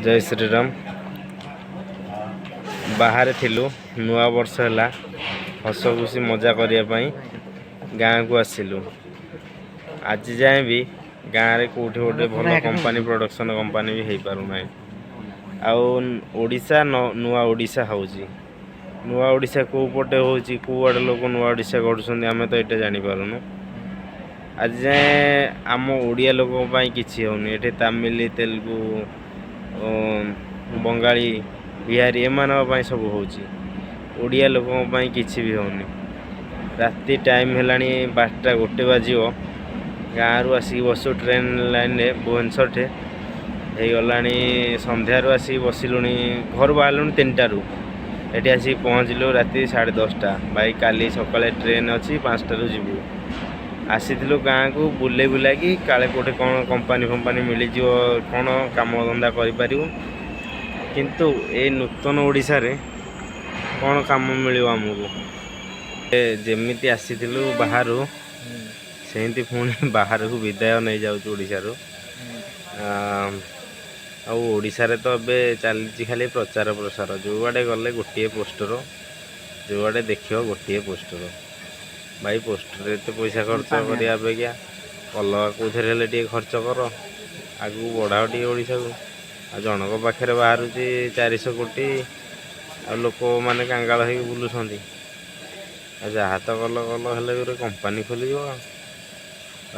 ଜୟ ଶ୍ରୀରାମ। ବାହାରେ ଥିଲୁ, ନୂଆ ବର୍ଷ ହେଲା, ହସ ଖୁସି ମଜା କରିବା ପାଇଁ ଗାଁକୁ ଆସିଲୁ। ଆଜି ଯାଏଁ ବି ଗାଁରେ କେଉଁଠି ଗୋଟେ ଭଲ କମ୍ପାନୀ, ପ୍ରଡକ୍ସନ୍ କମ୍ପାନୀ ବି ହେଇପାରୁନାହିଁ। ଆଉ ଓଡ଼ିଶା ନୂଆ ଓଡ଼ିଶା ହେଉଛି, ନୂଆ ଓଡ଼ିଶା କେଉଁ ପଟେ ହେଉଛି, କେଉଁ ଆଡ଼େ ଲୋକ ନୂଆ ଓଡ଼ିଶା ଗଢ଼ୁଛନ୍ତି, ଆମେ ତ ଏଇଟା ଜାଣିପାରୁନୁ। ଆଜି ଯାଏଁ ଆମ ଓଡ଼ିଆ ଲୋକଙ୍କ ପାଇଁ କିଛି ହେଉନି। ଏଠି ତାମିଲ, ତେଲୁଗୁ, ବଙ୍ଗାଳୀ, ବିହାରୀ ଏମାନଙ୍କ ପାଇଁ ସବୁ ହେଉଛି, ଓଡ଼ିଆ ଲୋକଙ୍କ ପାଇଁ କିଛି ବି ହେଉନି। ରାତି ଟାଇମ୍ ହେଲାଣି 12ଟା 1 ବାଜିବ। ଗାଁରୁ ଆସିକି ବସୁ ଟ୍ରେନ୍ ଲାଇନ୍ରେ ଭୁବନେଶ୍ୱରଠେ ହେଇଗଲାଣି। ସନ୍ଧ୍ୟାରୁ ଆସିକି ବସିଲୁଣି, ଘରୁ ବାହାରିଲୁଣି 3ଟାରୁ, ଏଠି ଆସିକି ପହଞ୍ଚିଲୁ ରାତି 10:30। ଭାଇ, କାଲି ସକାଳେ ଟ୍ରେନ୍ ଅଛି, 5ଟାରୁ ଯିବୁ। ଆସିଥିଲୁ ଗାଁକୁ ବୁଲେଇ ବୁଲାକି, କାଳେ କେଉଁଠି କ'ଣ କମ୍ପାନୀ ଫମ୍ପାନୀ ମିଳିଯିବ, କ'ଣ କାମ ଧନ୍ଦା କରିପାରିବୁ। କିନ୍ତୁ ଏ ନୂତନ ଓଡ଼ିଶାରେ କ'ଣ କାମ ମିଳିବ ଆମକୁ? ଏ ଯେମିତି ଆସିଥିଲୁ ବାହାରୁ, ସେମିତି ପୁଣି ବାହାରକୁ ବିଦାୟ ନେଇଯାଉଛୁ ଓଡ଼ିଶାରୁ। ଆଉ ଓଡ଼ିଶାରେ ତ ଏବେ ଚାଲିଛି ଖାଲି ପ୍ରଚାର ପ୍ରସାର। ଯେଉଁଆଡ଼େ ଗଲେ ଗୋଟିଏ ପୋଷ୍ଟର, ଯେଉଁଆଡ଼େ ଦେଖିବ ଗୋଟିଏ ପୋଷ୍ଟର। ଭାଇ, ପୋଷ୍ଟରରେ ଏତେ ପଇସା ଖର୍ଚ୍ଚ କରିବା ଅପେକ୍ଷା ଅଲଗା କେଉଁଥିରେ ହେଲେ ଟିକେ ଖର୍ଚ୍ଚ କର, ଆଗକୁ ବଢ଼ାଅ ଟିକେ ଓଡ଼ିଶାକୁ। ଆଉ ଜଣଙ୍କ ପାଖରେ ବାହାରୁଛି 400 କୋଟି, ଆଉ ଲୋକମାନେ କାଙ୍ଗାଳ ହେଇକି ବୁଲୁଛନ୍ତି। ଆଉ ଯାହା ତ କଲ କଲ, ହେଲେ ଗୋଟେ କମ୍ପାନୀ ଖୋଲିଯିବ।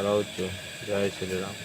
ରହୁଛୁ, ଜୟ ଶ୍ରୀରାମ।